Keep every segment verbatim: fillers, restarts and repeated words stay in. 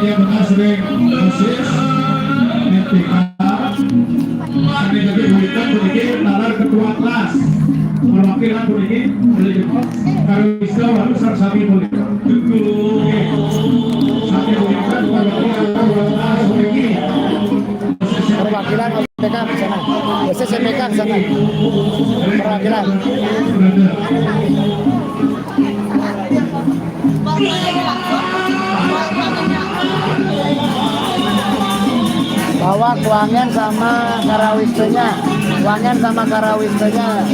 Yang bekas sering OSIS, M P K. Ini lagi bulikan sedikit, nalar ketua kelas. Perwakilan sedikit, boleh cepat. Kalau bisa, harus sami bulikan. Oke. Sami bulikan, perwakilan ketua kelas sedikit. Perwakilan M P K ke sana. OSIS M P K ke sana. Perwakilan. Bawa kuangen sama karawistenya. Kuangen sama karawistenya.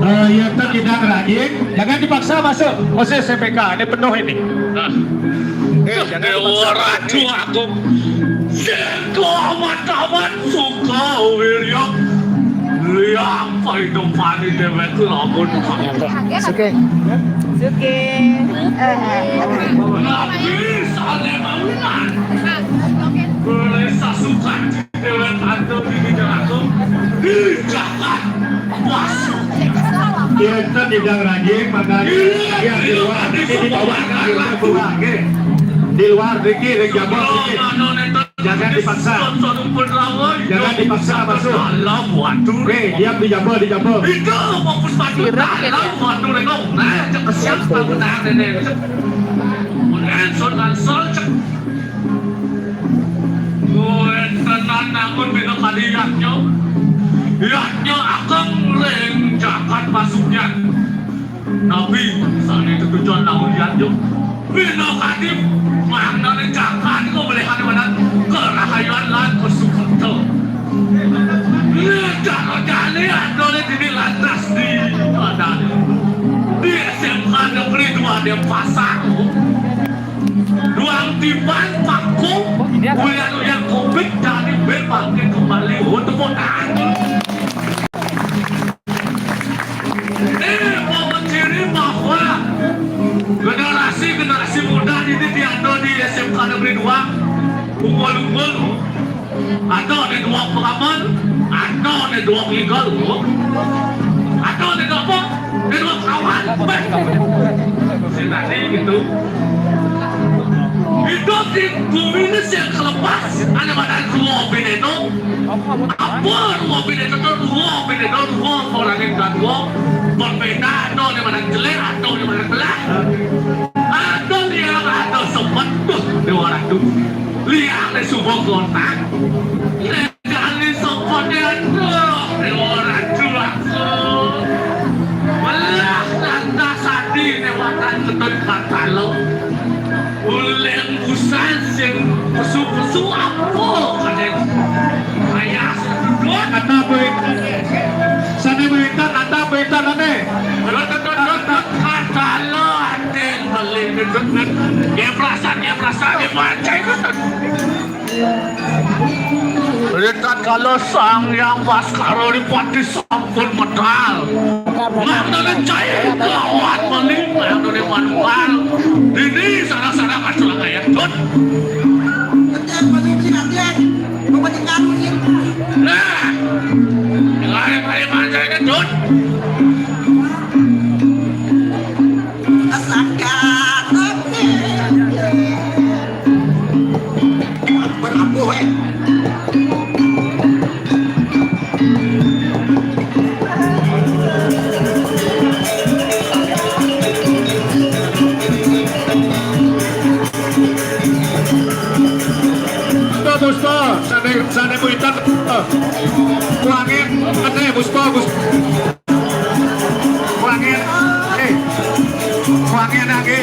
Eh, ya, tak tidak lagi. Jangan dipaksa masuk. OSIS M P K, ini penuh ini. Nah. Eh, jangan dipaksa. Dewa Ratu Agung. Sing amat-amat suka wirya. Liang pahidupane dhewek lamun. Suke. Suke. Eh. Nabi sane mawunan. Boleh sasukan. Dewan Tanto di Wijaragung di Jagat Wasu. Kita tidak rajin, makanya yang di luar ini dibawa, di luar, bawa, oke. Di luar, Riki, Riki, apa, Riki? Jangan dipaksa. Jangan dipaksa masuk. Dalam waduh. Oke, diam di jambal, di jambal. Itu fokus masuk dalam waduh, Riko. Nah, cek kesian, tak benar, ini. Langsung, langsung, cek. Kuwi tenan namun beda kali yatnya. Yatnya ageng ring jagat Pasugyan. Nabi sane tetujon namun yatnya. Beda kali maknane jagat iku melehane menan kerahayuan lan kesukata. Ini cara jane adone dini lantas di mana? Di S M K Negeri dua Denpasar. Duang tiban paku, uyan-uyan covid dari ben bangkit kembali. Oh, tepuk tangan. Ini mau menciri bahwa generasi-generasi muda ini dianto di S M K Negeri dua, unggul-unggul. Ada di dua pengaman, ada di dua legal, ada di apa? Di dua kawan. Weh. Sintani gitu. Hidup di bumi ini yang kelepas, ada pada dua bini itu. Apa dua bini itu? Dua bini itu, dua orang yang dua. Berbeda, ada di mana jelek, ada di mana gelap. Ada liang, ada sempet, tuh, di orang tuh. Liang di subuh kotak. Kali sopone aduh, dewa ratu aku. Melah lantas ati dewatan ketut batalo. Uleng busan sing pesu-pesu apa kadek. Kaya sedot. Kata baik. Sana baik, kata baik, kata lo, ate beli. Ya perasaan, ya perasaan, ya macam itu. Tatkala Sang Hyang Baskara Adipati sampun medal, mangdané cai kawat malih, mangdané manunggal. Dini sareng-sareng kasulangayat, Dut. Nah, dengar kali manjai, Dut. Berapa, eh? Dusta, dusta, sané, sané kuitan, eh, kuangin, kéné, dusta, dusta. Wangen, eh, wangen lagi.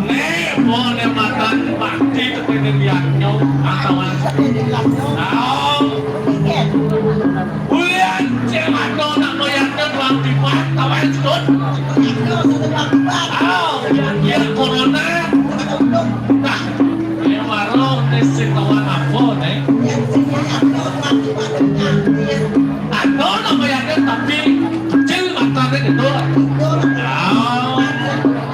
Nek mone matan bakti tekene biaknya atawan. Tahu. Ulian cek mata nak bayar tu tuang tipat, kawan sudut. Tahu, biar dia corona. Nah, yang baru tes kawan apa, nih? Ada nak bayar tu, tapi kecil mata dia gitu. Tahu.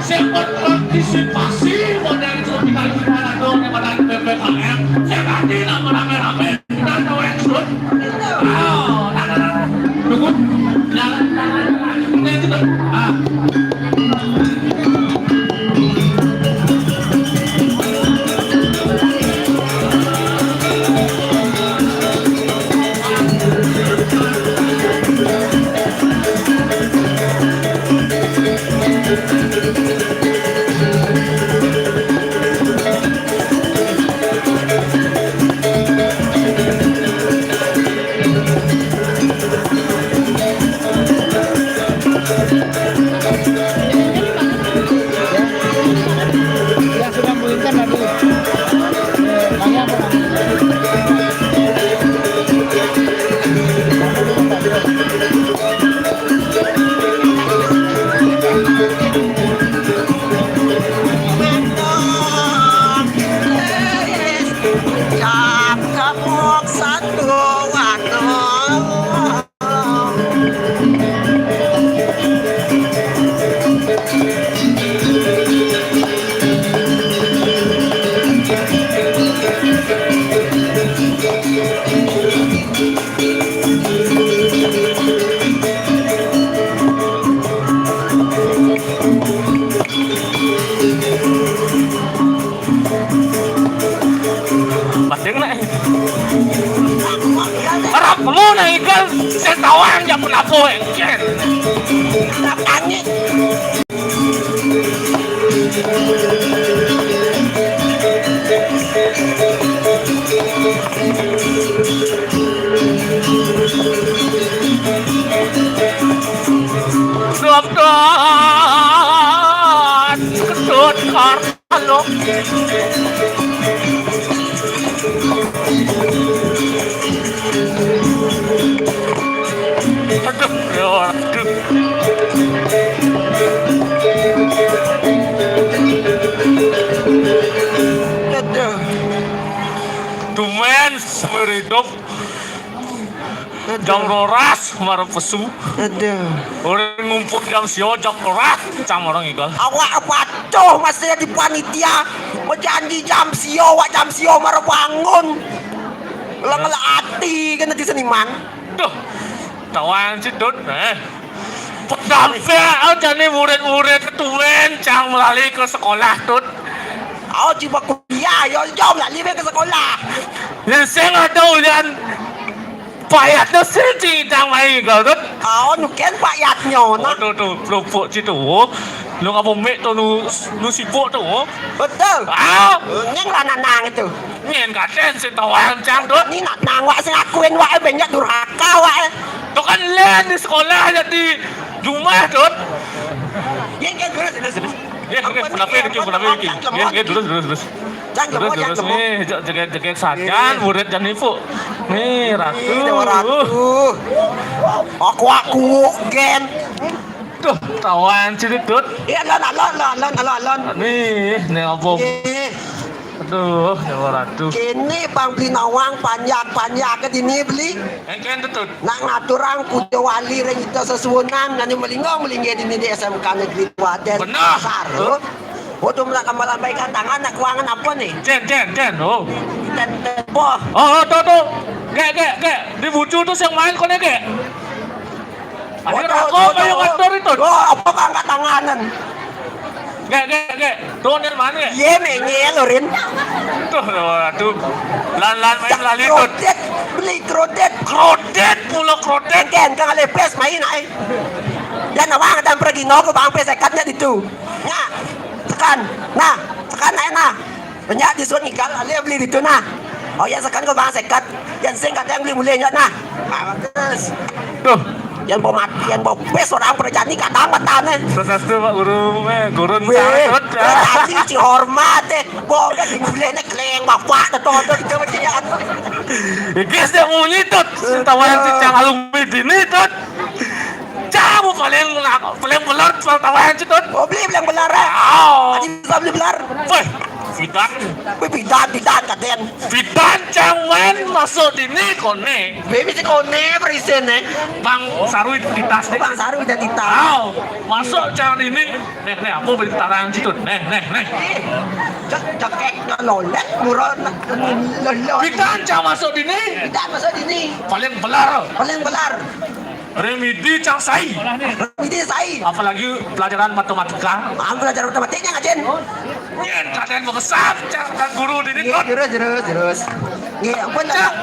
Siapa partisipasi model itu kita, kita ada nih, pada P P K M. Saya tadi nak rame-rame. Badeng nak. Arep lu nak ikan setawan ya penapo engken. Sedot, kedot, kar. Halo. Aduh, ya, aduh. Aduh. Tumen seumur hidup. Jam rolas marang pesu. Aduh. Orang ngumpul jam sio, jam rolas, cang orang igal. Awak patuh masih di panitia. Berjanji jam sio, wak jam sio marang bangun. Lengel ati kan di seniman. Duh, tawan si Dut, eh. Pedampe, oh, jani murid-murid tumen, cang melali ke sekolah, Dut. Oh, cuma kuliah, yo, yo, melali ke sekolah. Yang sing ada ulian Payatnya sing cingidang mai kau tu. Kau nu ken payatnya nah. Aduh, tu, pelupuk situ. Lu ngapa mik tu, lu, lu sibuk tu. Betul. Ah, nyeng lah nanang itu. Nyen katen si tawang cang tu. Ni nak nang wak sing akuin wak, eh, banyak durhaka wak, eh. Tu kan len di sekolah jadi rumah tu. Ya, ya, terus, terus, terus. Ya, oke, kenapa ini, kenapa ini? Ya, ya, terus, terus, terus. Jangan terus, terus, jangan terus. Nih, jaga, jaga saja, murid jangan nipu. Nih, Ratu. Nih, Dewa Ratu. Aku, aku, gen. Tuh, tawan sini, Tut. Iya, lon, lon, lon, lon, lon, lon. Nih, nih, apa? Nih. Aduh, Dewa Ratu. Kini pang beli nawang panjak-panjak ke dini beli. Engken, Tut. Nak ngaturang puja wali ring ita sesuunan, nani melingga-melingga dini di S M K Negeri Dua dan benar. Besar, loh. Waduh, nak kembal ambaikan tangan, nak kuangan apa nih? Jen, jen, jen, oh. Dan tempo. Oh, oh, tuh, tuh. Gek, gek, gek. Di bucu tuh yang main kone gek. Akhir waduh, aku waduh, kayak waduh. Ngatur itu. Wah, apa angkat tanganan? Gek, gek, gek. Tuh, yang mana, gek? Iya, menyel, Rin. Tuh, waduh. Lan, lan, main lali, tuh. Krodet, beli krodet. Krodet, mula krodet. Engken, kang lepes main, ai. Dan awang dan pergi, no, ke bang, pesekatnya di tu. Nya, tekan. Nah, tekan, naik, nah. Banyak disuruh ngigal, alih beli di tu, nah. Oh, ya, sekan ke bang, sekat. Yang sing katanya beli mulai, nya, nah. Nah, bagus. Tuh. Yang bawa mati, yang bawa pes orang perjani kadang matane. Sesastu, Pak Guru, eh, gurun. Weh, sangat. Tadi ci hormat, eh. Bawa kan di mulai, nek, leng, bapak, teton, teton, kita macam ni. Ya, guys, dia mau nyitot. Tawaran si Cang Alung Midini, tot. Cang, mau paling, paling belar, tawaran si, tot. Oh, beli, beli belar, eh. Oh. Tadi bisa beli belar. Weh, bidan. Weh, bidan, bidan, katen. Bidan, Cang, wen, masuk dini, kone. Baby si kone, perisen, eh. Bang Sarwi di tas, nih. Bang Sarwi dan kita. Oh, masuk, Cang, dini. Neh, neh, aku beli tarang situ. Neh, neh, neh. Eh, jak-, jakek na lolet, murah na, na, na, na. Kita ancang masuk dini. Kita masuk dini. Paling belar. Paling belar. Remedi cang sai. Remedi sai. Apalagi pelajaran matematika. Ah, pelajaran matematika ngajen. Nyen, kaden mengesap, cang, kan guru dini. Iya, terus, terus, terus. Nggih, ampun, Cak.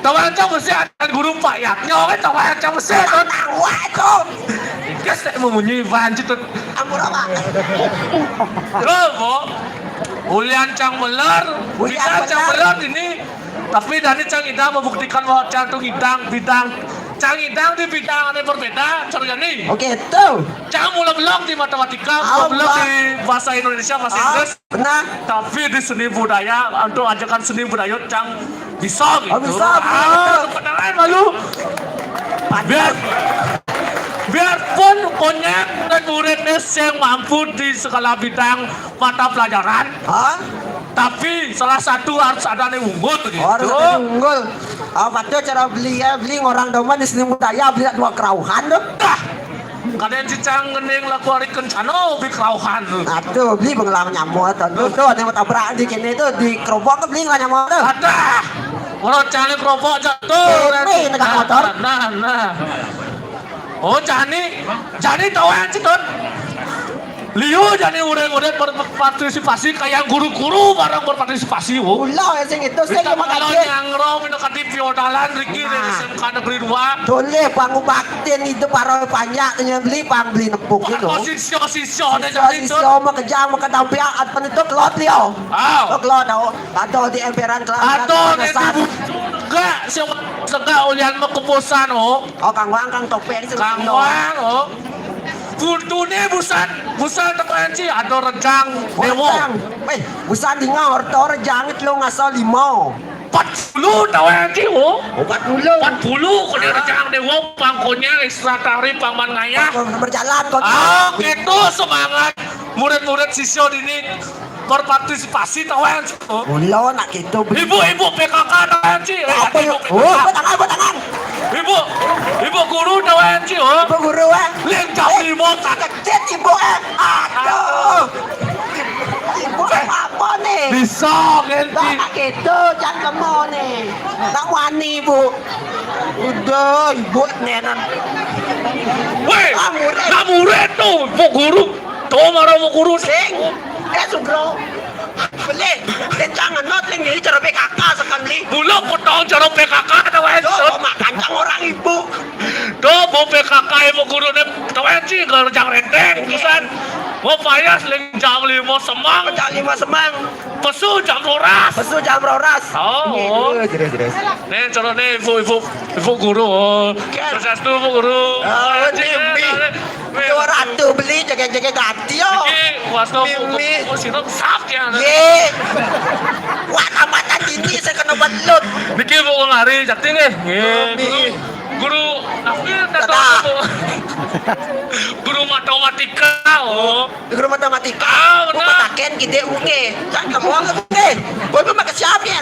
Tawang, Cak, mesti ada guru payatnya, kan, tawang, Cak, mesti, kan. Tawa itu. Ikas tak memunyi bahan situ. Ampun, Pak. Loh, Bu. Ulian cang melar, ulian kita cang melar. Melar ini. Tapi dani cang idang membuktikan bahwa cang tu ngidang bidang. Cang ngidang di bidang ane berbeda, cang jani. Oke, tuh. Cang mula belum di matematika, oh, mula belum di bahasa Indonesia, bahasa Inggris. Benar. Tapi di seni budaya, untuk ajakan seni budaya cang bisa gitu. Oh, bisa, ah, betul. Tepuk tangan malu. Biar, biarpun konyang dan muridnya yang mampu di segala bidang mata pelajaran, hah? Tapi salah satu harus ada nih unggul gitu. Harus ada nih unggul. Apa tuh cara beli ya? Beli orang doman di seni budaya, beli dua kerauhan tuh. Dah. Kadang cicang ngening laku hari kencana, beli kerauhan tu. Nah, tu beli pengalaman nyamuk tu. Tu, tu, ada yang tabrak di kene tu, di kerobok tu beli ngelah nyamuk tu. Ada. Kalau cang ni kerobok jatuh. Ini negak motor. Nah, nah. Oh, jani, jani tahu yang citun. Liu jani udah-udah berpartisipasi kayak guru-guru barang berpartisipasi. Oh. Ulah yang sing itu, sing kita kalau nyangro minta kati piodalan Riki dari S M K Negeri Dua. Boleh, pang baktin itu para panjak nya beli, pang beli nepuk itu. Sisio-sisio ada jadi itu. Sisio mah kejang, mah ketampiak, apa itu kelot liau. Ah. Oh, kelot tau. Atau di emperan kelangkang. Atau di tubuh. Enggak, sega ulian mah kepusan, oh. Oh, kangwang, kang topeng, kangwang, oh. Kuntune busan, busan tekan ci ada rejang dewa. Rejang. Eh, busan dinga orto rejang itu lo ngasal lima. Empat puluh tahu yang ci, oh. Empat puluh. Empat puluh kena rejang dewa, pangkonya ekstra tari, pangman ngayah. Berjalan kau. Ah, gitu semangat murid-murid sisio dini. Berpartisipasi tahu yang ci. Mula nak gitu. Ibu-ibu P K K tahu yang ci. Eh, apa ibu P K K. Oh, buat tangan, buat tangan. Ibu, ibu guru tahu yang ci, oh. Ibu guru, eh. Leng jam lima tak kecil ibu, eh. Aduh. Ibu apa nih? Bisa ganti. Nak gitu, jangan kemo nih. Nak wani, Bu. Udah, ibu nenan. Weh, ah, murid. Nak murid tuh, ibu guru. Tuh marah ibu guru. Sing. Eh, Sugro. Beli, lencang ngenot, leng ini cara P K K sekali. Mula potong cara P K K, tahu, eh? Yo, makan cang orang ibu. Tuh, mau P K K, mau guru nih, tahu, eh, sih, kalau cang renteng, bukan. Mau payas, leng jam lima semang. Jam lima semang. Pesu jam roras. Pesu jam roras. Oh. Iya, jelas, jelas. Nih, cara nih, ibu, ibu, ibu guru. Oh. Kan. Sukses tuh, ibu guru. Oh, ini, ini. Dua ratus beli, jaga-jaga ganti, yo. Iki, wasto, Mimi. Oh, sino sap ya. Ye. Wah, tambatan ini saya kena belut. Niki, Bu, ngari, cakti nih. Nggih, Mimi. Guru, guru, tapi Tata. Guru matematika, oh. Guru matematika. Ah, benar. Petaken gede unge. Jangan kamu anggap, eh. Boy, pakai siapa ya?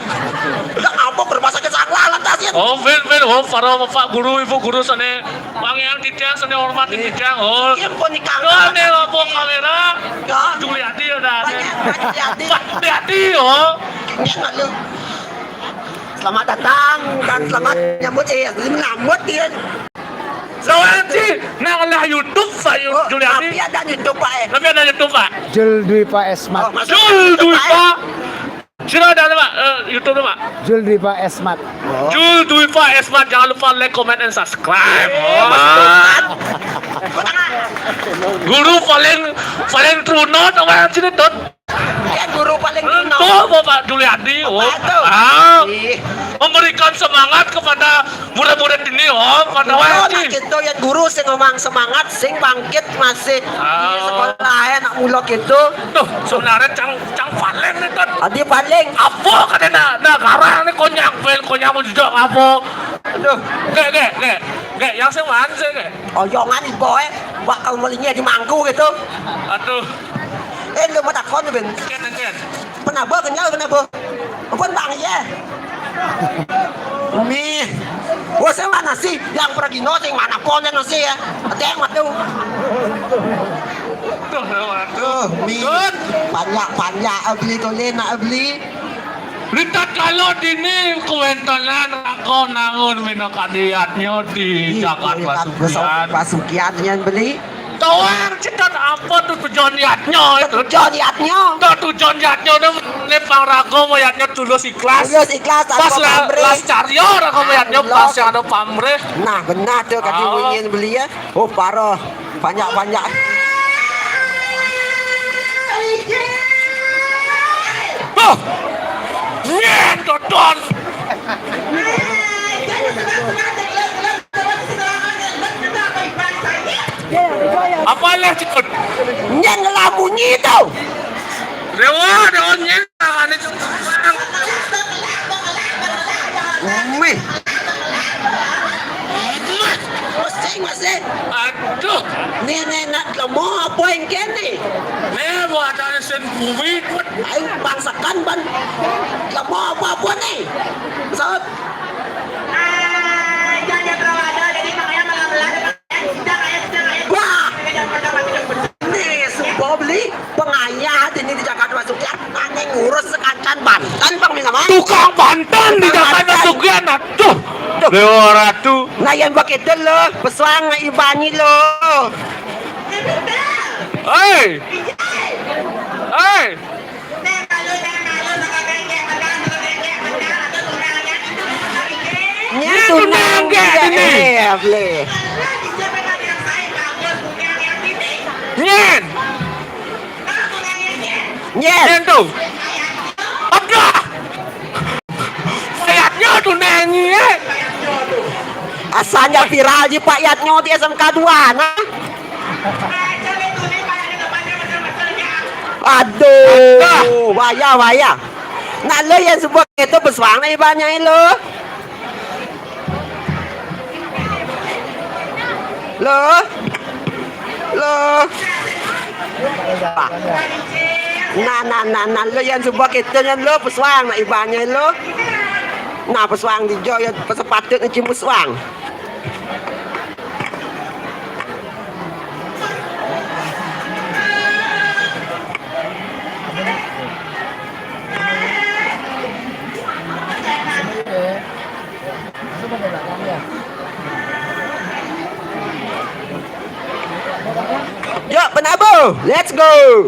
Udah ngambok ke rumah sakit Sangla, lantas ya. Oh, ben, ben, oh, para Pak Guru, Ibu Guru sana. Pangeran titiang, seni hormat titiang, oh. Iya, pun ikan. Tuh, nih, lampu kamera. Ya. Juliati ya, dah. Banyak, Pak Juliati. Pak Juliati, oh. Iya, nggak lu. Selamat datang dan selamat nyambut, eh, menyambut dia. Soalnya sih, nah, lah YouTube, Pak Yu-, Oh, Juliati. Tapi ada YouTube, Pak, eh. Tapi ada YouTube, Pak. Jul Dwi Pak Esmat. Oh, masuk Jul YouTube, Dwi Pak, eh. Pak. Sira ada, Pak, eh, YouTube, Pak. Jul Dwi Pak Esmat. Jul Dwi Pak Esmat, jangan lupa like, comment, and subscribe. Eh, Mas Tuhan. Guru paling, paling true note apa yang sini, Tot? Ya, guru paling true note. Tuh, Bapak Juliadi, oh. Apa tuh? Ah. Ih. Memberikan semangat kepada murid-murid ini, oh, pada Betul, wajib. Kita ya guru sing ngomong semangat, sing bangkit masih di sekolah, eh, nak mula gitu. Tuh, sebenarnya cang, cang paling nih, Tot. Adi paling. Apa katanya, nah, nah, garang nih, konyang, pel, konyang mau jujur apa? Aduh. Gek, gek, gek. Gek, yang sing mana sih, gek? Ojongan ibu, eh. Bakal melinya di mangku gitu. Aduh. Eh, lu mau takon, Ben? Ken, ken. Penabo kenyal, penabo. Ampun, Bang, iya. Umi. Wah, saya mana sih? Yang pergi no, yang mana pon, yang sih ya? Ada yang madu. Tuh, lewat. Tuh, Mi. Banyak-banyak, eh, beli tuh, Lin, nak beli. Rita kalau dini kuwentenan rako nangun minangka diatnya di Ih, Jakarta Rita Pasukian. Pasukian yang beli. Tawang cekat apa tuh tujuan niatnya itu? Tujuan niatnya. Tuh tujuan niatnya tuh, ini pang rago mayatnya tulus ikhlas. Tulus ikhlas, pas tanpa la-, pamrih. Las caryo rago mayatnya Loh. Pas yang ada pamrih. Nah, benar tuh, kaki Oh. Wingin beli ya. Oh, parah. Banyak-banyak. Tuh. Nyen, Dodon. Apa lah, Cikut? Nyen ngelamunyi tuh. Dewa, Dewa, nyen. Meh. Masing, masing. Aduh. Nih, nih, nak, lemo apa yang kene? Nih, buat ada sen bumi. Ayo, bangsakan, ban. Lemo apa, apa nih? Pesawat. Wah, nih, sumpah beli pengayah ini di Jakarta masuk ya, nanging ngurus sekancan Banten, Bang, minta maaf. Tukang Banten di Jakarta masuk ya, nah, tuh. Tuh. Dewa Ratu. Nah, yang begitu lo, pesuang ibanyi lo. Hei. Hei. Nyen tunang gak ini? Eh, beli. Nyen. Nyen. Nyen tuh. Aduh. Ayatnya tuh nyanyi, eh. Asalnya viral di Pak Yatnyo di S M K dua, nah. Aduh, waya, waya. Nah, lo yang sebut itu pesuang nih banyak lo. Lo. Lo. Nah, nah, nah, nah, lo yang sebut itu yang lo pesuang, nah, ibannya lo. Nah, pesuang di jo ya, pesepatut ni cimu suang. Yuk, penabuh, let's go.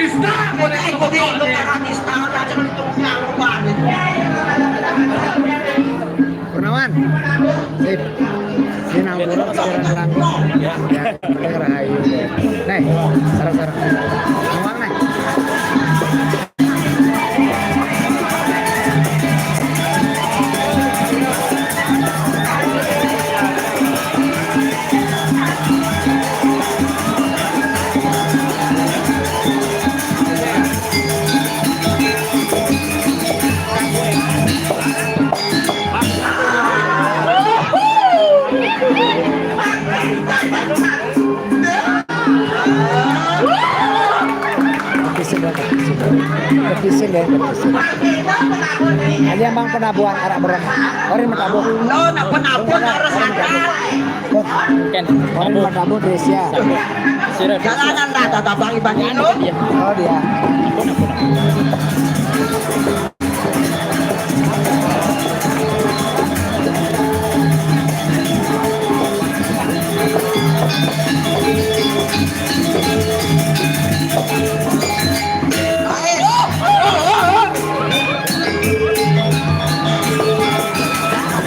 Kurnawan. Sip. Ini nang buruk sekarang. Ya, ya, kita rahayu. Nih, sarang-sarang. Nuang, nih. Kepisin ya, kepisin. Kepisin ya, kepisin. Ada yang mang penabuhan arak berem. Orang mentabuh. Lo nak penabuhan harus ada. Ken, orang mentabuh Dresya. Sirah. Jalanan lah, tak abang iban itu. Oh, dia.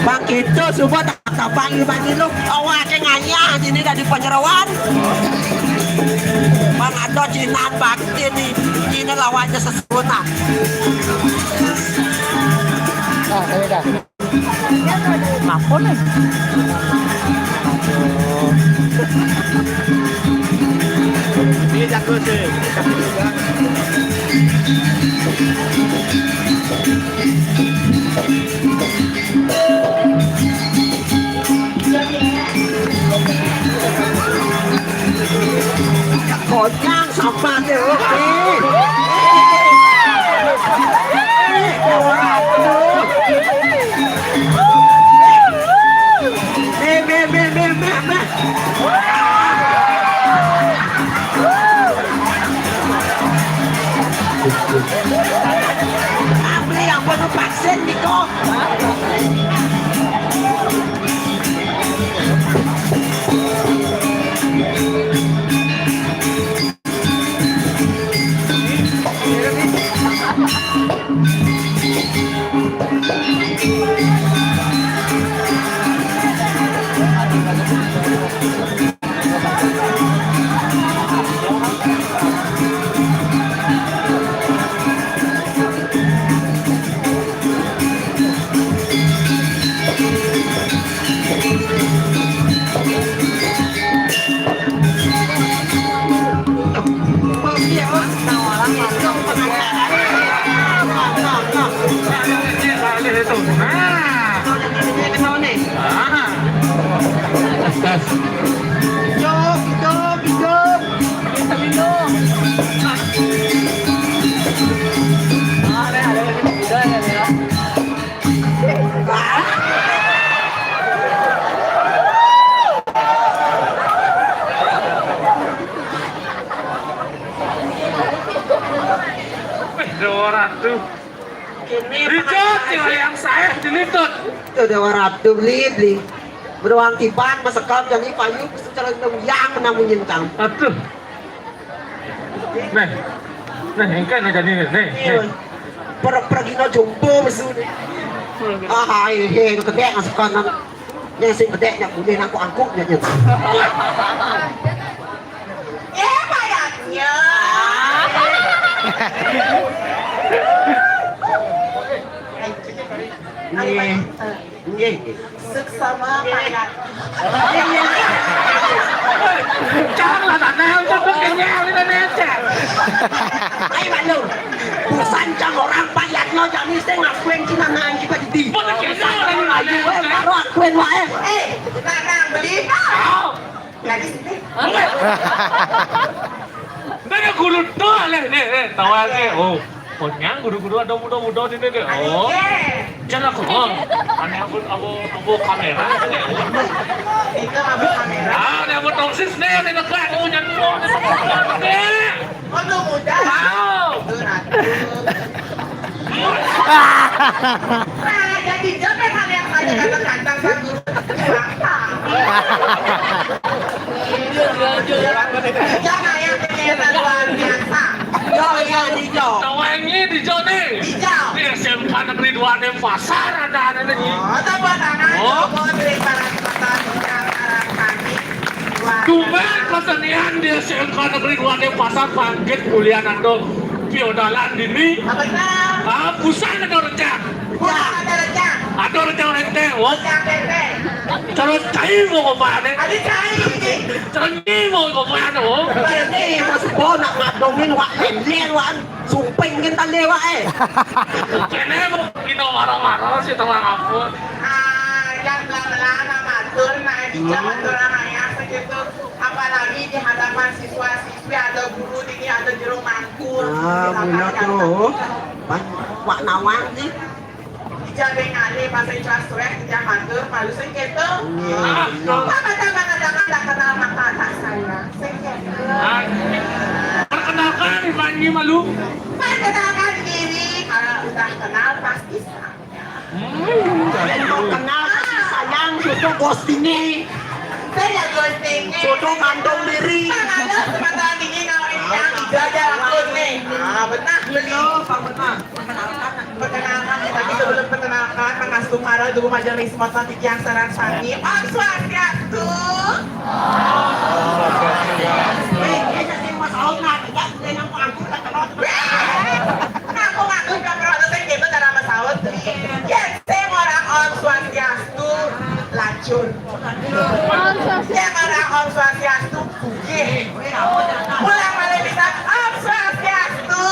Bang, kita semua tak abang iban itu. Awak ke nganyah sini dari Panjarawan. Bang, ada Cina, Bang. Ini, ini lawannya sesuna. Ah, saya dah. Kenapa nih? Ini jago sih. Konyang sampahnya, oke. Eh, meh, meh, meh, meh, meh. Beli yang penuh vaksin, Niko. Nah. Ini kenal nih. Ah. Gas, gas. Hidup, hidup, hidup. Kita minum. Ah, ada, ada, ada, ada, ada. Wih, Dewa Ratu. Dijot, yang saya dilitut. Tuh, Dewa Ratu, beli, beli. Beruang tiban, masekam, jadi payu, secara yang menang menyentang. Aduh. Nih. Nih, engke nih jadi nih. Nih, nih. Iya. Per-, pergi no jumbo, mesu nih. Ah, hai, hei, kedek, masuk kanan. Yang sing kedek, yang boleh, nangkuk angkuk, ya, ya. Eh, payahnya. Nggih. Nggih, nggih. Suksma payah. Jangan lah, tak tahu, tak tahu, kenyal, ini, ini, cek. Ayo, maklum. Busan cang orang payah, no, jadi saya ngakuin cina nang juga di. Bukan gitu, ayo, ayo, ayo, baru akuin wae. Eh, nah, nah, beli. Oh. Lagi sini. Enggak ada guru tuh, leh, nih, nih, tahu aja. Oh, konyang guru-guru ada muda-muda di sini. Oh. Jangan aku, oh. Aneh aku, aku, aku kamera. Itu aku kamera. Ah, ada aku tongsis nih, ini lekat. Oh, jangan. Oh, muda. Tahu. Nah, jadi joget hal yang saja kata kantang sang guru. Jangan yang ternyata luar biasa. Yo, yo, di Jo. Tawangi di Jo nih. Di Jo. Di S M K Negeri dua Denpasar ada, ada nih. Oh, tepuk tangan. Oh. Dukung terus para peserta di acara kami. Tumben kesenian di S M K Negeri dua Denpasar bangkit mulia nando piodalan dini. Apa itu? Ah, busan ada rencang. Busan ada rencang. Ada rencang renteng, wong. Rencang renteng. Terus cai mau kemana? Ada cai ini. Terus ini mau kemana, wong? Ini mas bo nak ngadongin wak lele, wak sumping kita lewat, eh. Kene mau kita marah-marah sih teman aku. Ah, yang belah-belah nama atur, nah, di zaman orang ayah segitu. Apalagi di hadapan siswa-siswi, ada guru ini, ada jero mangkul. Ah, benar tuh. Wak nawang nih. Dijabe ngale bahasa Inggris tuh ya, tidak matur, malu sing gitu. Iya, iya. Apa kata kata tak kenal maka tak sayang. Sing gitu. Ah. Perkenalkan, Ipanji malu. Perkenalkan diri, kalau udah kenal pasti sayang. Hmm, kalau kenal pasti sayang, susu ghostingnya. Saya ghostingnya. Susu kandung diri. Nah, ada kesempatan ini kalau ini yang dijaga aku nih. Ah, benar, beli. Iya, Pak, benar. Perkenalkan, tapi sebelum perkenalkan, mangasuh para dulu majelis mata titiang sareng sami. Om Swastiastu. Om Swastiastu. Eh, eh, jadi Mas Aun, nah, kita sudah nyampe angkut, kita kenal. Ngaku-ngaku ke produsen gitu cara Mas Aun. Yen sing ora Om Swastiastu, lacur. Yen ora Om Swastiastu, sugih. Ulang malih pisan, Om Swastiastu.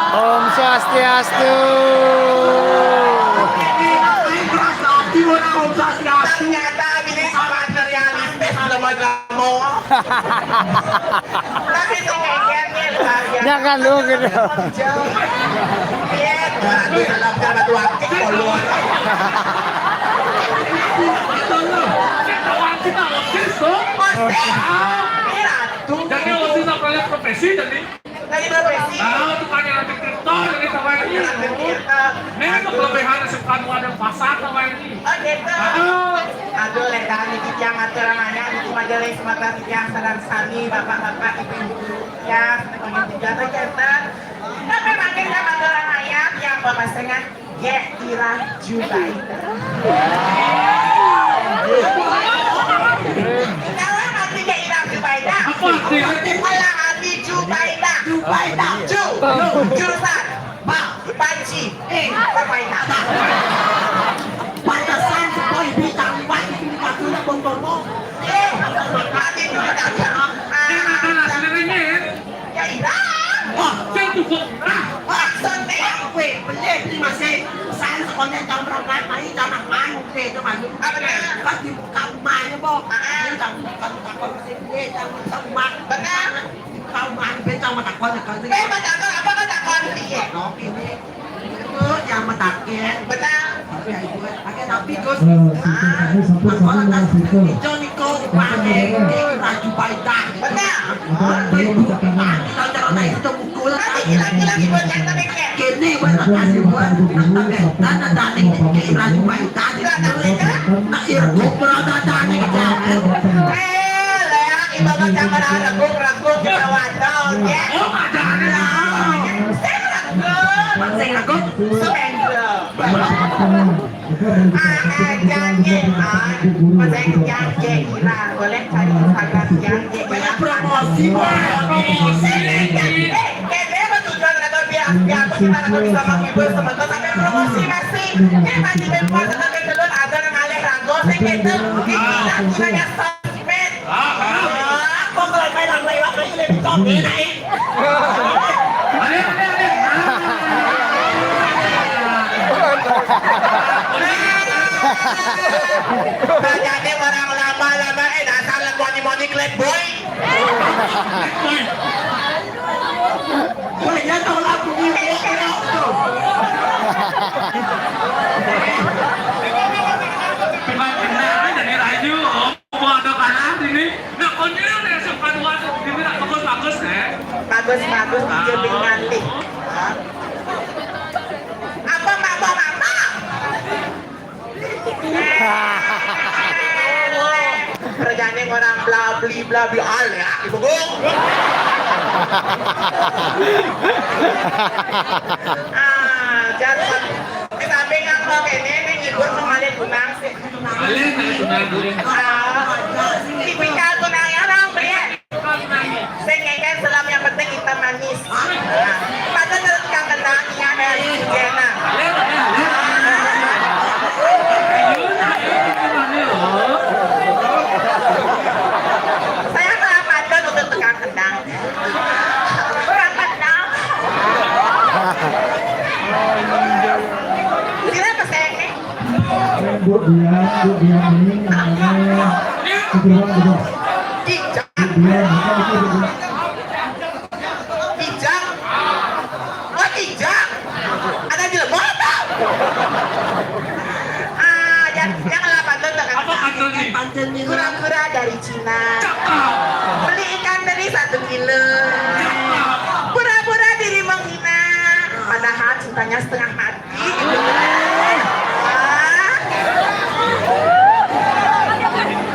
Om Swastiastu. Ternyata ini sangat realistis, belum ada mau. Tapi sing ngene luar biasa. Jangan lu gitu. Iya, berarti salah batu akik, tolong. Ini Ratu. Jadi, profesi, jadi. Tadi profesi. Ah, tukangnya nanti kripto, jadi sama ini. Ini tuh kelebihan suka ada pasar sama ini. Oh, gitu. Aduh. Aduh, ledahan niki tiang atur nanya, niki majelis mata tiang sareng sami, bapak-bapak, ibu-ibu, ya, semuanya juga, janten. Tapi makin sama orang ayat yang bapak setengah. Ge Ira Jubaida. Dalam arti Ge Ira Jubaida. Apa artinya? Dalam arti Jubaida. Jubaida. Ju. Jurusan. Ba. Panci. Eh. Jubaida. Pantesan sepoy bintang empat itu dikasih bongkong. Eh. Arti Jubaida. Ini ada nasi leringi. Ya, Ira. Wah, saya tuh kok, ah, maksudnya, weh, beli, beli masih, saya sekolah jam berapa? Benar. Kau main becak mata kau nak kau ni. Eh, mata kau apa kau tak kau ni? Kau ini. Itu yang mata kau. Benar. Tapi Gus, aku nak cerita. Itu Niko pakai raju baita. Benar. Apa itu? Kita orang itu Kene wena tani wena tani tani kira ni bai tani tani na irko berada tani kene. Eh, lea ibaga camara ragu ragu kita wadah ya. Oh, ada ada. Saya ragu, saya ragu, saya ragu. Ah, ah, jangan, ah. Masa jangan, Ira. Boleh cari Instagram jangan. Banyak promosi, Pak. Promosi. Eh, kene mah tujuan raga biar, biar aku kita raga bisa menghibur semeton sampai promosi masih. Ini tadi memang sampai dulu ada yang ngalih raga, saya kata, ini kita gunanya sosmed. Ah, ah. Ah, kok kalau main apa, apa ini lebih top, ya, naik. Banyaknya orang lama-lama, eh, dasar lemoni-moni klep boy. Wah, ya tahu lagu ini, ya, ya, tuh. Bukan kenal, jadi rayu, oh. Mau ada kalah ini. Nah, konyol ya, suka dua ini nak bagus-bagus, eh. Bagus-bagus, dia bingung nanti. Apa, Mak, Mak, Mak, Mak? Kerjanya orang bla bli bla bli al ya, ibu bu. Ah, jangan sampai nggak mau kayak ini, ini ngibur sama dia tunang sih. Alin, alin, alin. Ah, tipikal tunang ya, orang beli. Sing ngeken selam yang penting kita manis. Nah, pada tetap kangen nanya dari Jena. Saya malah pada untuk tukang kendang. Tukang kendang. Sila pesennya. Mbok Dian, Mbok Dian ini namanya kebetulan juga. Mbok Dian, apa itu, Mbok Dian? Kijang. Oh, kijang. Ada jelema tah. Ah, yang, yang lah pantun dengan apa pantun nih? Pura-pura dari Cina. Cakep. Beli ikan teri satu kilo. Cakep. Pura-pura diri menghina. Padahal cintanya setengah mati.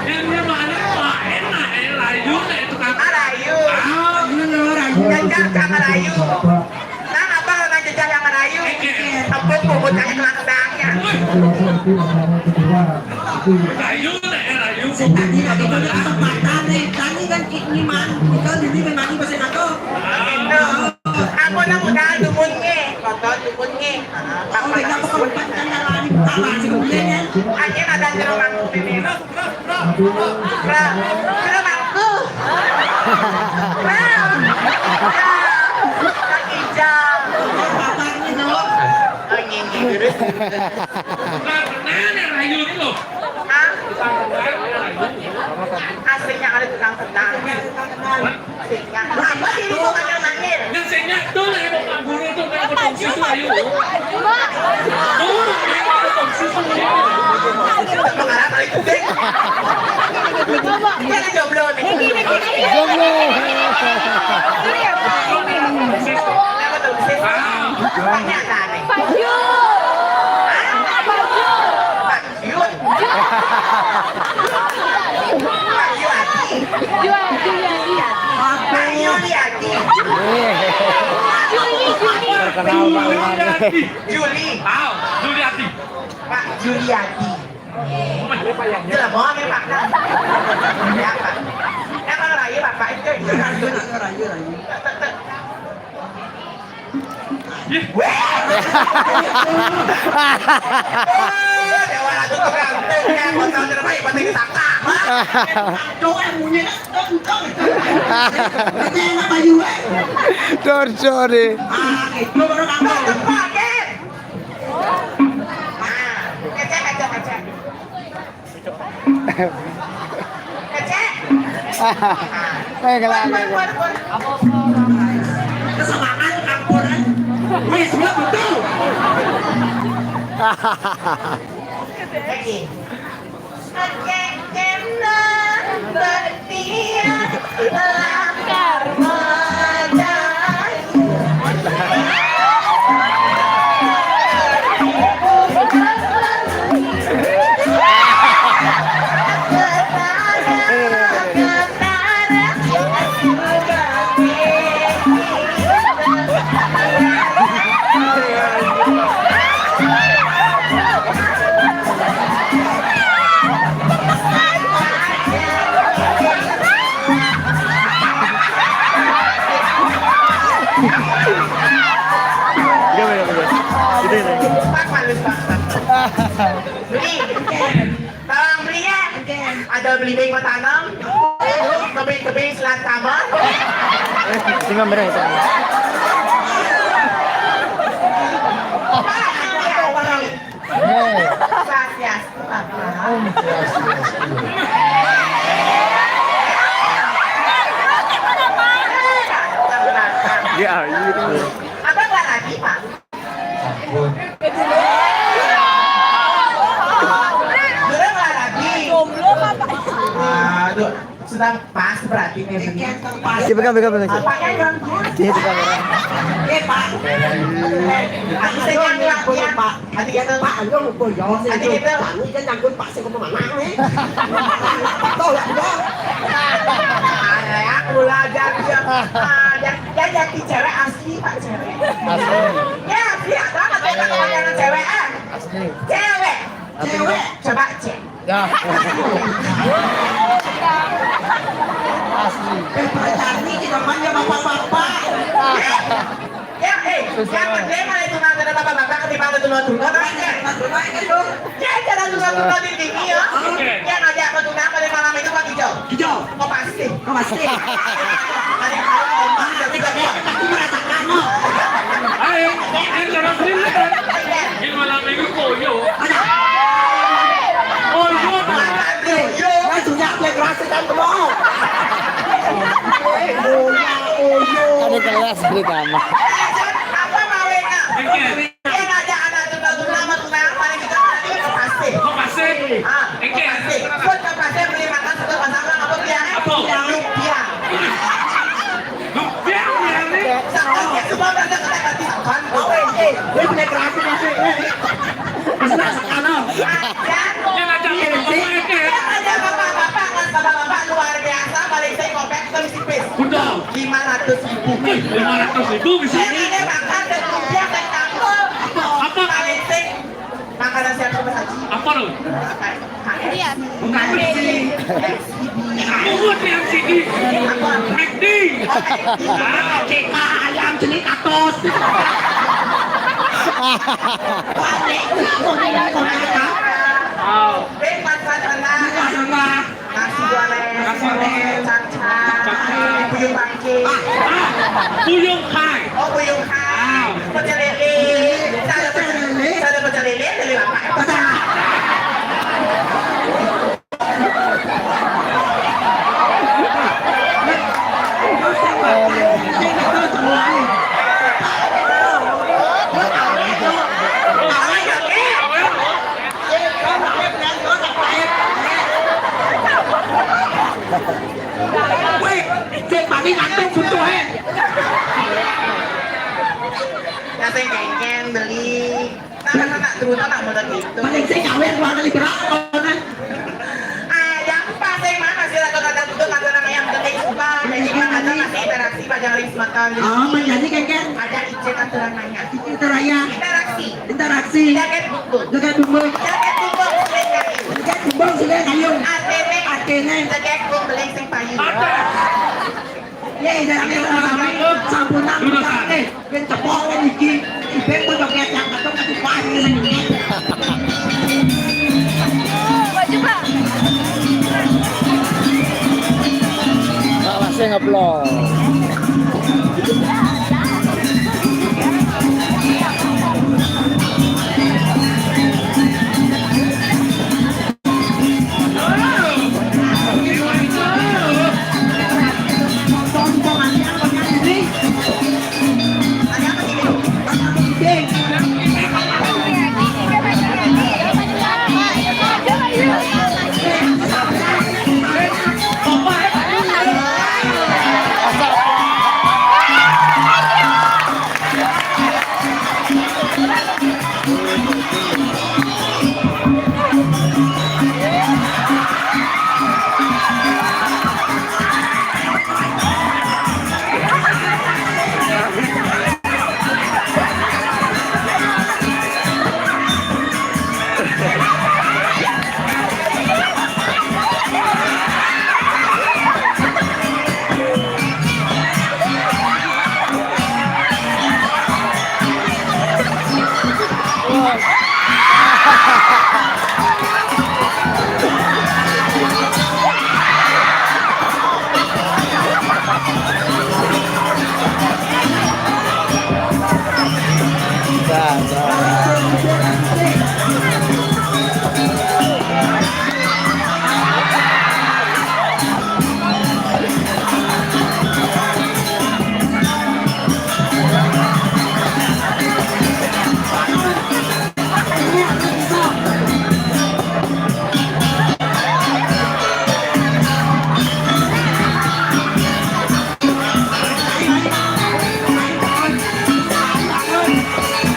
Ini mana lain, nah, eh, layu, nah, itu kan. Ah, layu. Ah, iya, layu. Jajah sama layu. Nah, apa orang jajah yang merayu? Empuk bubut kayak kelangkangnya. Layu, nah, eh, layu. Tadi lagi kesempatan, eh. Tadi kan ini mah, kita ini memang bahasa Nato. Gitu. Aku nak mudah dumun nge, kotor dumun nge. Anjing ada jeruk mangkuk ini. Jeruk, jeruk mangkuk. Jeruk hijau. Oh, ini, ini. Hah? Aslinya ada tukang kentang. Apa sih, lu bukan yang nangis? Yang saya nyatu dari Bapak Guru tuh, kayak potong susu, ayo. Tuh, kayak potong susu, ayo. Itu pengarah kali itu, Dek. Dia kan jomblo nih. Jomblo. Dia potong susu. Ah. Banyak, kan? Baju. Hah? Baju. Yun. Yun. Yun. Yun. Yun. Yun. Juli. Aw, Juliati. Pak Juliati. Jelema gé, Pak. Ya, Pak. Emang rayu, Pak, Pak, itu. Rayu, rayu, rayu. Dor, sorry. Baiklah, baiklah. Kesamaan ampun, eh. Wis, betul. Oke. Iya, iya, iya. Gitu, gitu. Lupa, lupa. Beli. Tolong beli ya. Ada beli baik mau tanam. Kebing-kebing selat kamar. Tinggal merah itu. Pak, ini ya, orang. Swastiastu, Bapak. Om Swastiastu. Ya, gitu. Apa nggak lagi, Pak? Ampun. Belum nggak lagi. Aduh, sudah pas berarti nih. Iya, pegang, pegang, pegang. Apa ya, Bang? Iya, pegang, pegang. Eh, Pak. Aku saya nyanyi, Pak. Pak. Adik itu, Pak, ayo, Pak, ya. Adik itu. Pak, ini kan nyangkut, Pak, saya mau mana, nih? Betul, ya, betul. Aku belajar dia. Ah, dia, dia jadi cewek asli, Pak, cewek. Asli. Ya, asli, ada apa tuh, Pak, yang cewek, ah? Asli. Cewek. Tapi cewek. Coba cek. Ya. Asli. Eh, Pak Jani, kita mah ya bapak-bapak. Ya, eh, yang penting mah itu nggak ada bapak-bapak ketimbang itu nggak ada. Ya, jangan suka-suka di sini ya. Ya, ngajak aku tunang pada malam itu Pak Kijau. Kijau. Kok pasti? Kok pasti? Ada yang tahu, Pak. Tapi kok aku merasakan, no. Ayo, ayo, terus ini. Ini malam minggu koyo. Ada. Koyo, Pak. Koyo. Kan sudah play keras kan, Bro. Koyo, koyo. Ada kelas di kamar. Apa mau, Kak? Oke. Dia ngajak anak tunggal-tunggal sama tunangan paling kita berarti kepastik. Kepastik. Ah, kepastik. Buat kepastik beli makan satu pasangan apa biar? Apa? Lumpia. Lumpia, ya, nih. Sekarang ya semua berangkat ke T K T kan. Oh, eh, eh, gue punya kreasi masih. Eh, eh. Asal sekarang. Dia ngajak bapak-bapak, ya, kan? Dia ngajak bapak-bapak, kan bapak-bapak luar biasa, paling saya kopek terus tipis. Betul. Lima ratus ribu. Lima ratus ribu bisa. Saya ada makan dan lumpia dan campur. Apa? Paling saya Makanan siap sama saji. Apa lu? Iya. Bukan sih. Aku buat yang sini. McD. Ah, C K ayam jenis katos. Balik. Wow. Bebas, bebas, tenang. Nasi goreng, nasi goreng, capcay, buyung bangkit. Ah, buyung kai. Oh, buyung kai. Ah. Pecel lele. Saya ada pecel lele, saya ada pecel lele, lele bapak. Weh, cek mami ngantuk butuh, eh. Nah, saya kengkeng beli. Nah, karena nak dulu nak mulai gitu. Paling sing kawin dua kali berapa, nah? Ah, yang pas saya mah masih ada kata butuh kata nama yang penting suka. Jadi mana ada masih interaksi panjang ring sematan. Oh, menjadi kengkeng. Ada icen aturan nanya. Itu raya. Interaksi. Interaksi. Jaket bumbung. Jaket bumbung. Jaket bumbung, sing kayu. Jaket bumbung, sing kayu. Atene. Atene. Jaket bumbung, sing payu. Ada. Ya, iya, iya, sama-sama. Sampun, sampun. Jurusan. Eh, ben cepok kan iki. Iben pun joget yang betul kan dipayu sing iki. Salah sing ngeplong.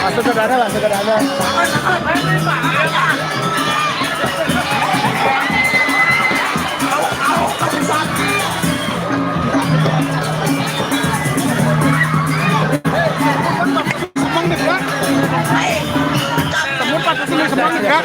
Masuk ke dana lah, masuk ke dana. Semang dekat. Semut patut sini semang dekat.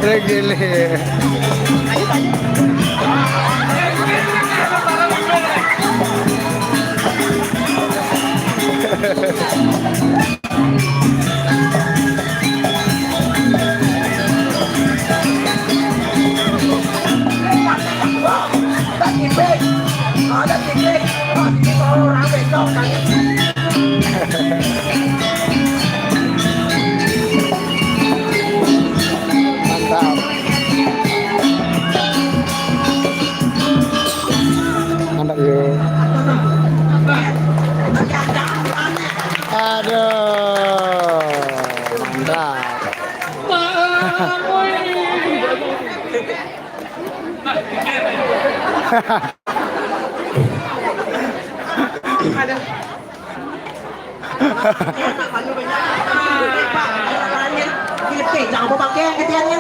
Regele. Mantap. Mantap, yo. Aduh, mantap. Aduh. Jangan pakai yang ketiannya.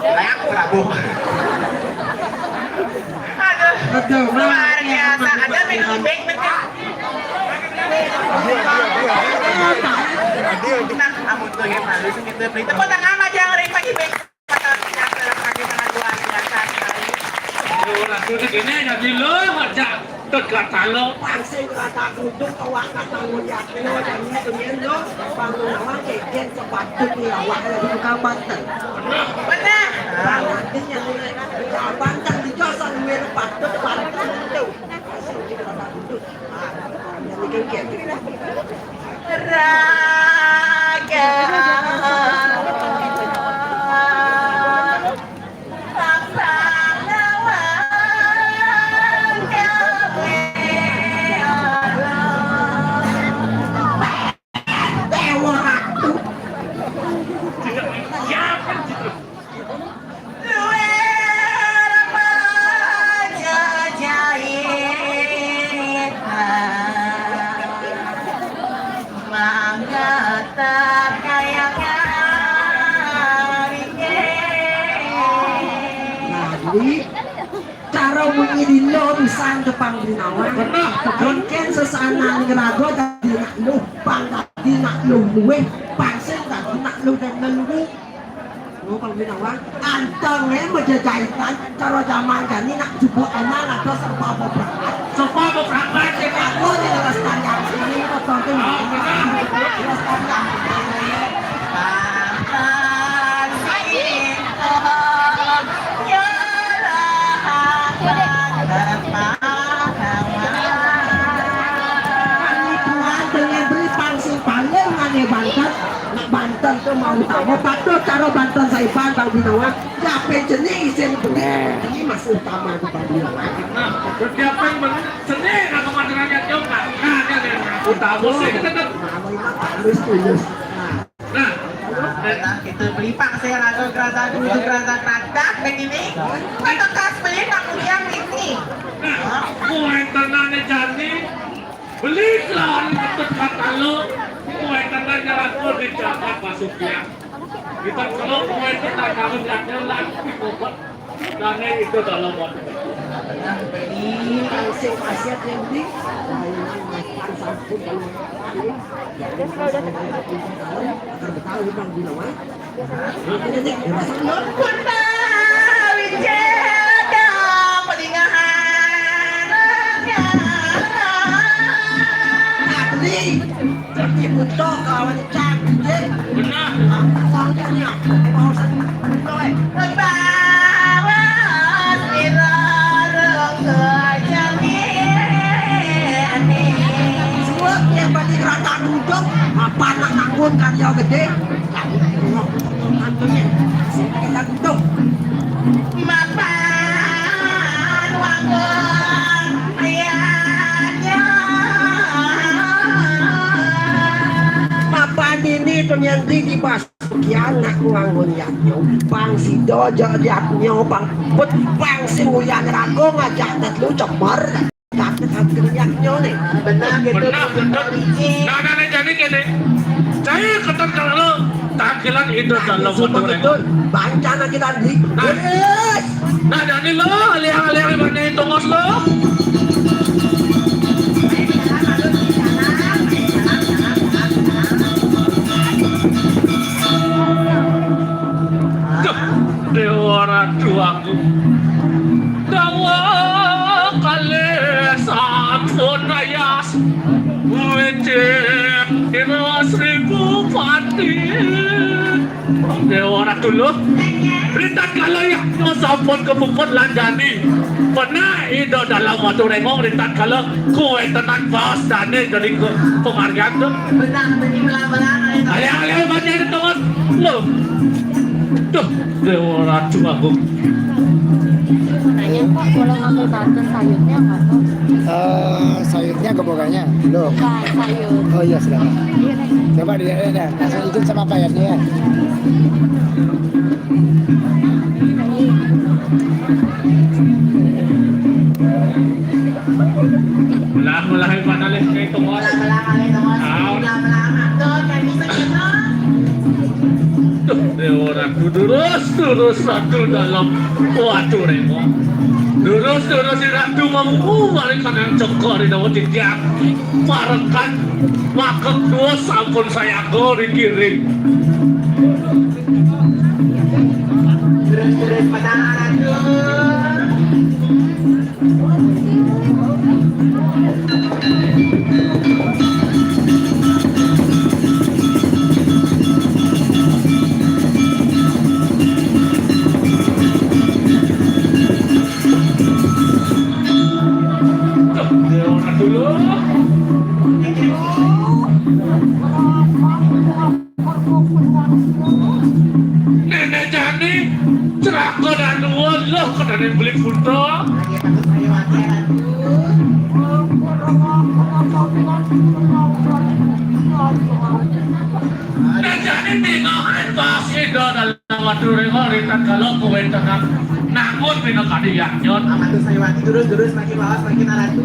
Layak, Prabu. Luar biasa. Ada menu ibek, menu. Nah, amun tuh ya, halus gitu. Beli tepuk tangan aja yang ring pagi, ibek. Luar biasa sekali. Luar biasa sekali. Ini jadi lo aja. Tut kata lo. Pangsing kata kudu, awak kata nguliat lo, dan ini pengen lo, bangun awak keken sepatut di awak lagi tukang banten. Benar. Bang, artinya, banten di josan, mir patut banten itu. Pangsing kata kudu. Ah, jadi keken. Raga. Nah, jadi, cara munyi di lo pisan tu pang binawa. Benar. Mungkin sesana ni rago dadi nak lu, pang dadi nak lu luwe, pangsing dadi nak lu dan lelu. Lu pang binawa. Anteng eh, majajahitan, cara zaman jani nak jupuk enak, nak serba beberapa. Serba beberapa, cek aku ni, terus tanya sini, betul tu. Oh, benar. Terus tanya. Tuhan dengan beri pangsing paling aneh banten. Nak banten tu mau utama, patut cara banten saipan bang binawa. Siapa jenis isin beri? Ini masih utama di bang binawa. Nah, siapa yang beri? Seni, aku madranya jauh, Kak. Nah, dia, dia, dia. Utama sih, kita tetap. Nah, ini harus tulus. Nah. Nah, kita beli pangsing rago kerasa dulu, kerasa kerasa begini. Kata kas beli nak punya ini. Nah, kuentenane jani, beli kelawan patut kata lo, kuentenane rago di Jakarta Pasukian. Kita kalau kuentenan harus ada lagi obat. Dane itu dalam waktu. Nah, beli pangsing wasiat yang beli. Nah, ini makan sampun kalau Suwek yang balik rata duduk, apa nak nanggung karya gede? Mapan wangun ayahnya. Mapan ini tu yang di, di bas. Kian nak wangun yatnya. Bang sido jo yatnya, bang put, bang si uyan rago ngajak tet lu cemer. Tapi satu niatnya nih. Benar gitu. Benar, benar. Nah, nah, nah, jadi gini. Saya ketemu kalau lo, tangkilan itu kalau betul, betul. Bancana kita di. Nah. Yes. Nah, jadi lo, lihat-lihat mana itu, Mas, lo? Duh, Dewa Ratu Agung. Dawa kalih sampun ayas, wicik ira seribu pati. Dewa Ratu Luh, rintat kala ya sampun kepuput lan jani. Pernah Ida Dalam Watu Rengong, rintat kala kuwe tenan pas dane dari ke penghargaan tu. Benar, benar, benar, benar. Ayo, ayo, baca itu, Mas. Loh. Duh, Dewa Ratu Agung. Nanya kok kalau ngambil banten sayurnya nggak tahu? Eh, sayurnya ke boganya? Belum. Bukan, sayur. Oh iya, silakan. Iya, Nek. Coba dilihat ya, dah. Langsung izin sama Pak R T ya. Lah, mulai panalih kayak itu, Mas. Mulai, mulai, mulai, Mas. Ah. Mulai, mulai, mulai. Tuh, kayak gitu. Duh, Dewa Ratu durus, durus Ratu Dalam Watu Rengong. Durus-durus Ratu mampu maring kanang cokor di dawa titiang. Parekan makek dua sampun sayaka dikiring. Durus-durus patah Ratu. Nenek jani celaka dan dua loh kena beli punta. Nenek jani tinggal pas ida dalam waktu rengor tatkala kawentenan nangun bina kadi yaknyot. Apa tu saya wati durus-durus makin lawas makin alat tu.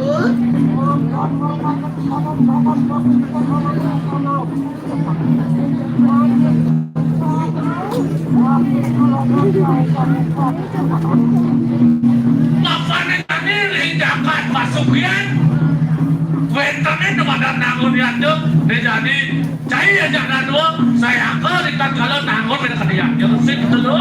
Mapane jani ring jagat pasugihan. Wentene dumadan nangun yaduk, ne jani cai aja dadua, sayaka ring tatkala nangun bina kadi yaduk. Sing telu.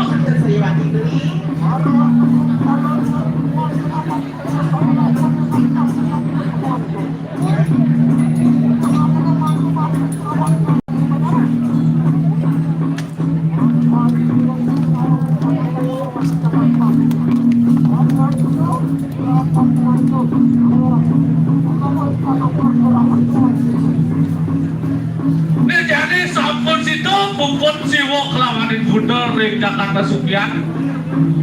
Nih, jani sampun sida puput siwa kelawaning Buddha ring Jakarta Sukian.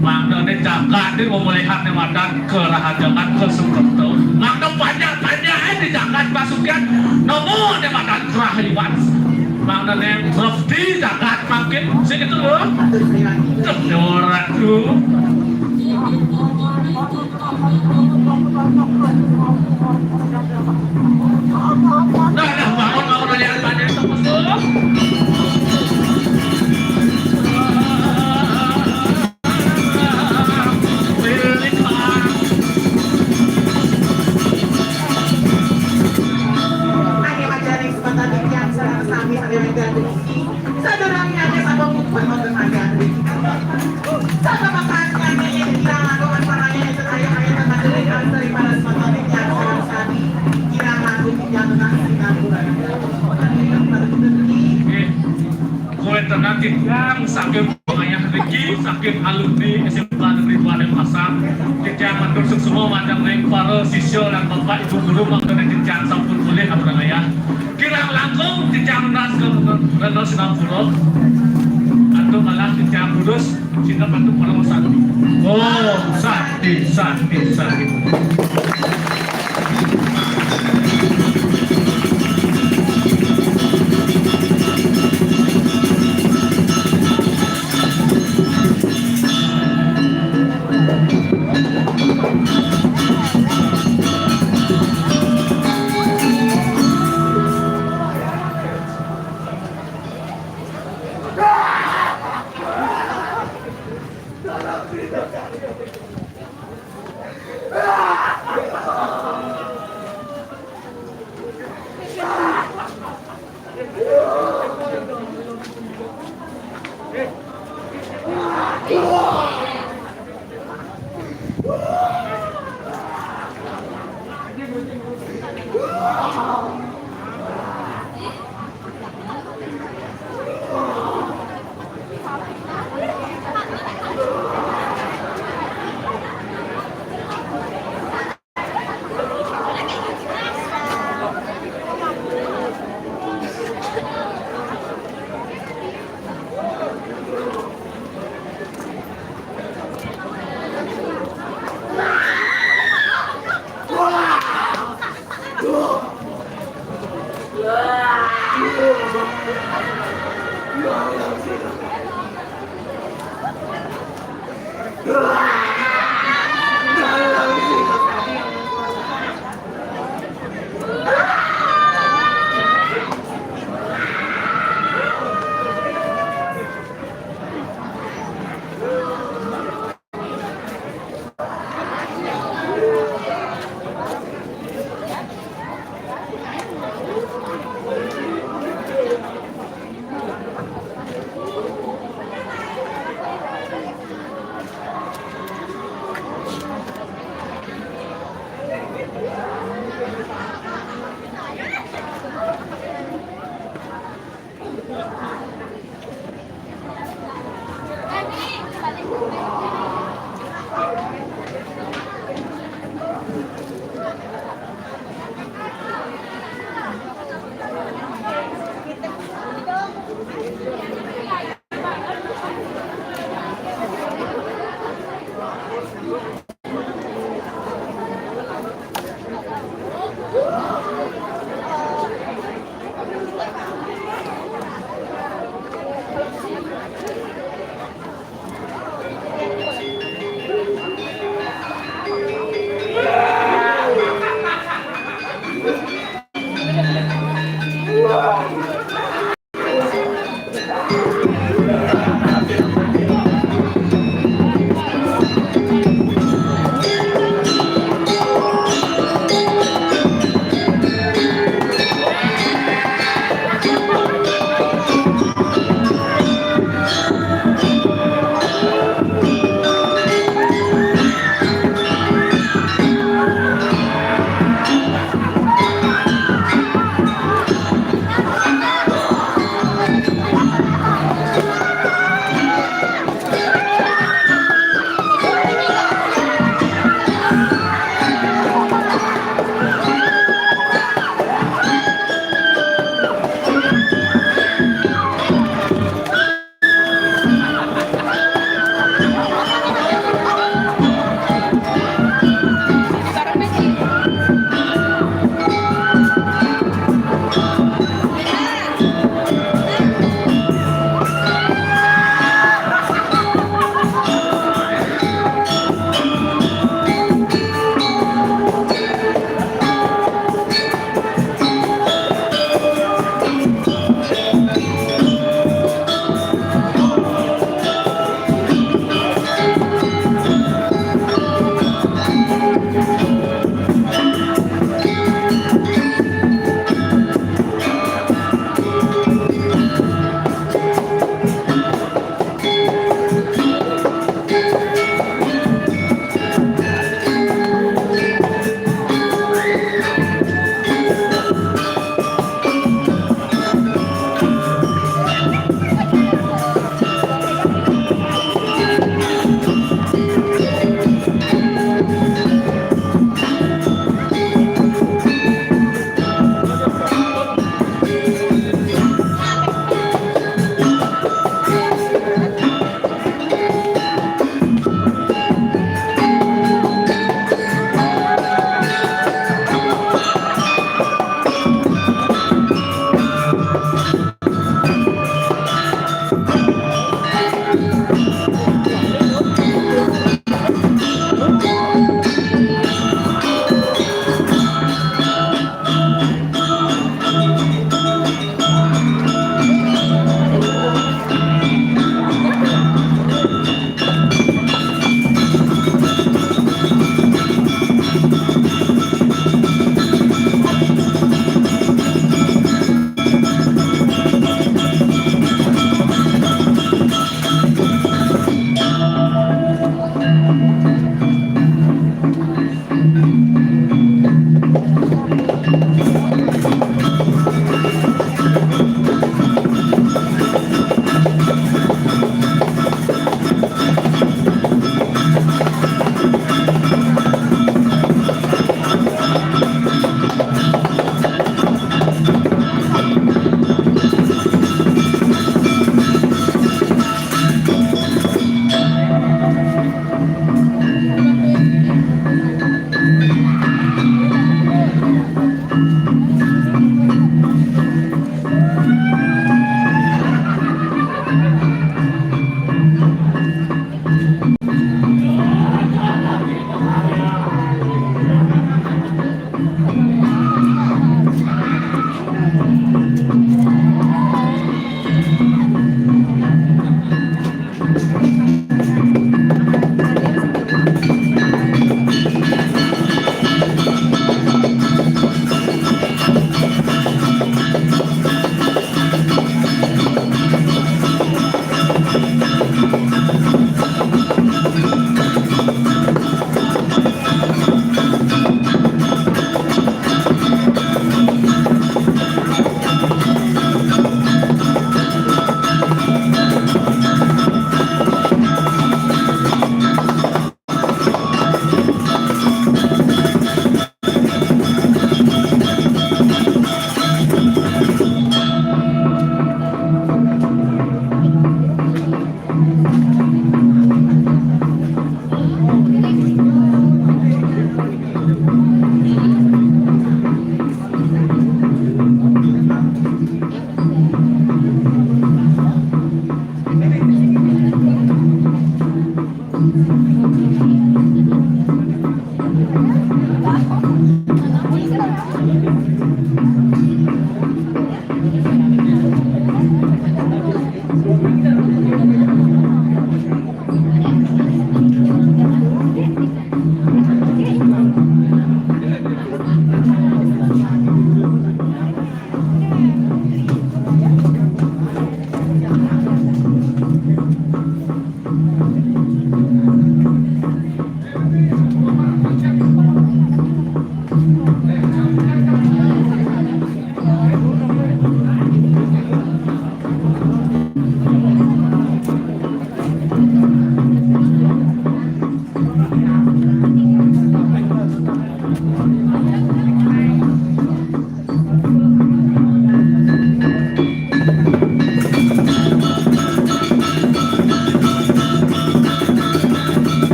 Mangdane jagat di pemulihane madan kerahajangan kesukerta. Mangda panjak-panjake di jagat pasugihan nemu ne madan kerahiwan. Mangdane ngerti jagat mangkin sing itu lho. Tuh, Ratu. Nah, nah, bangun, bangun, lihat, lihat, tunggu, tunggu. Sadurungnya ada sabab bukan untuk makan. Sabab makan yang kita lakukan pada yang itu ayo ayo tempat diri dari pada sepatu yang sekarang sami. Kirang aku tinggal dengan sinar bulan. Bukan dengan pada rezeki. Kowe tenang, Kijang, saking pengayah niki, saking alumni S M K Negeri Dua Denpasar, Kijang matur suksma mateng ring para sisya lan bapak ibu guru mangkene Kijang sampun mulih atur ayah. Kirang langkung Kijang nunas ke rena sinampura. Antuk malah Kijang lurus, sinep antuk para sakti. Om Sakti, Sakti, Sakti.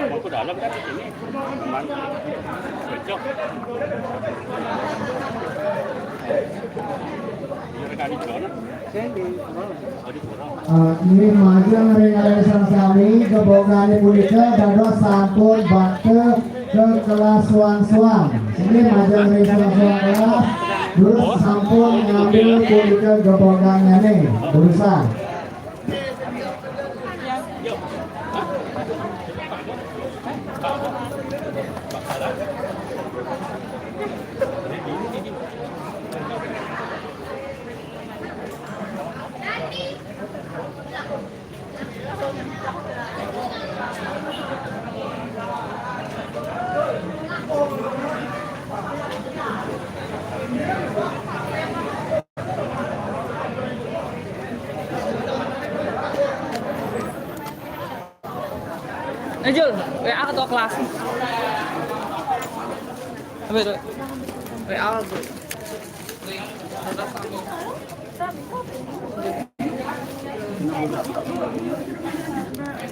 Mau ke dalam kan di sini. Cuman cocok. Biar kali corona. Oh, di corona. Ah, ini majeng ring aresan sami, gebogan punika dados sampun bakta ke kelas suang-suang. Ini majeng ring suang-suang kelas, terus sampun ngambil punika gebogannya nih, urusan. Eh, Jul, W A ketua kelas. Apa itu? W A, Jul. Wih, ada apa? Ada apa?